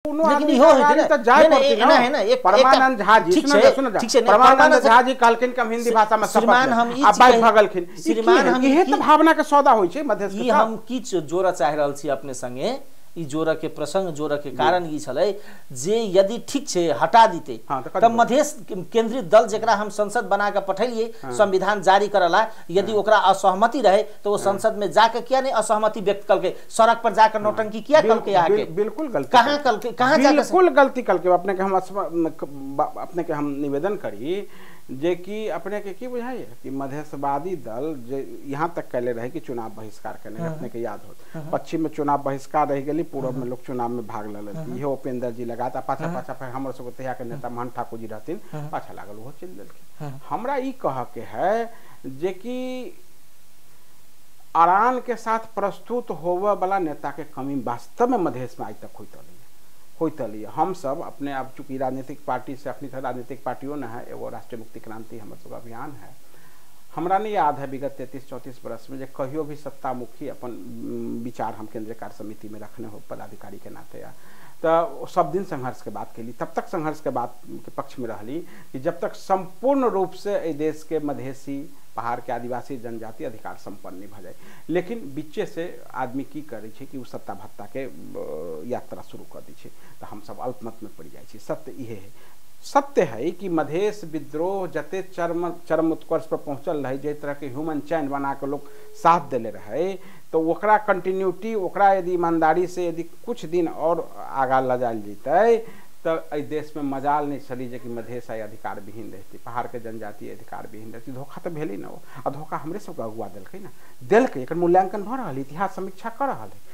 कोनो लेकिन आदमी इहो के हेतै अगाडि ने। तऽ जाय नहि, पड़तै। एना ने है ने, एक परमानंद झा जी, ठीक सुनऽ छै, सुनऽ, ठीक छै, नहि, परमानंद परमानंद झा जी कहलखिन कि हम हिंदी भाषा में शपथ श्रीमान, लेब। हम ई आ चीज बाइक कहि- भगलखिन। ई की श्रीमान, है? हम ई इहे की- तऽ भावना के सौदा होइ छै मधेश के ई साथ। हम की जोड़ऽ चाहि रहल छी अपने संगे, ई जोड़ऽ के प्रसंग, जोड़ऽ के कारण ई छलै जे यदि ठीक छै हटा दिते हाँ, तऽ तऽ कथी मधेश केंद्रित दल जेकरा हम संसद बना के पठेलियै संविधान जारी करला, यदि ओकरा असहमति रहे तऽ ओ संसद में जाके किया नहीं असहमति व्यक्त कलकै? सड़क पर जाके नौटंकी किया कलकै अहाँके? बिल्कुल गलती कहाँ कलकै। कलकै? कहाँ जाके? बिल्कुल गलती कलकै। अपने के हम निवेदन करी जे कि अपने के की बुझाइए कि मधेशवादी दल जे यहाँ तक कैले रहे कि चुनाव बहिष्कार केने रहे, अपने के याद होत। पश्चिम में चुनाव बहिष्कार रह गेली, पूर्व में लोग चुनाव में भाग ले लेलखिन। इहो उपेंद्र जी लगातार पाछा पाछा, फेर हमर सबके तहिया के नेता मोहन ठाकुर जी रहथिन, पाछा लागल ओहो चलि देलखिन। हमरा ई कहऽ के है जे कि अरान के साथ प्रस्तुत होबऽ वाला नेता के कमी वास्तव में मधेश में आइ तक होइत अलैया, होइत अलैया। हम सब अपने आप चूँकि राजनीतिक पार्टी से, अखनी तऽ राजनीतिक पार्टियो न है, एगो राष्ट्रीय मुक्ति क्रांति हमर सबके अभियान है। हमरा नहीं याद है विगत 33-34 वर्ष में जे कहियो भी सत्तामुखी अपन विचार हम केंद्रीय कार्य समिति में रखने हो पदाधिकारी के नाते, या तऽ सब दिन संघर्ष के बात केली, तब तक संघर्ष के बात के पक्ष में रहली कि जब तक संपूर्ण रूप से एहि देश के मधेसी, पहाड़ के आदिवासी जनजाति अधिकार संपन्न नहीं भऽ जाए। लेकिन बीचे से आदमी की करै छै कि ओ सत्ता भत्ता के यात्रा शुरू कऽ दै छै, तऽ हमसब अल्पमत में पड़ि जाइ छी। सत्य इहे है, सत्य है कि मधेश विद्रोह जते चरम चरम उत्कर्ष पर पहुंचल रहे, जाहि तरह के ह्यूमन चैन बना के लोग साथ देले रहे, तो ओकरा कंटिन्यूटी, ओकरा यदि ईमानदारी से यदि कुछ दिन और आगा लऽ जायल जैतै तऽ एहि देश में मजाल नहीं छली जे कि मधेश आइ अधिकार विहीन रहती, पहाड़ के जनजाति अधिकार विहीन रहती। धोखा तऽ भेलै ने ओ, आ धोखा हमरे सबके अगुआ देलकै ने, देलकै। एकर मूल्यांकन भऽ रहल है, इतिहास समीक्षा कऽ रहल है।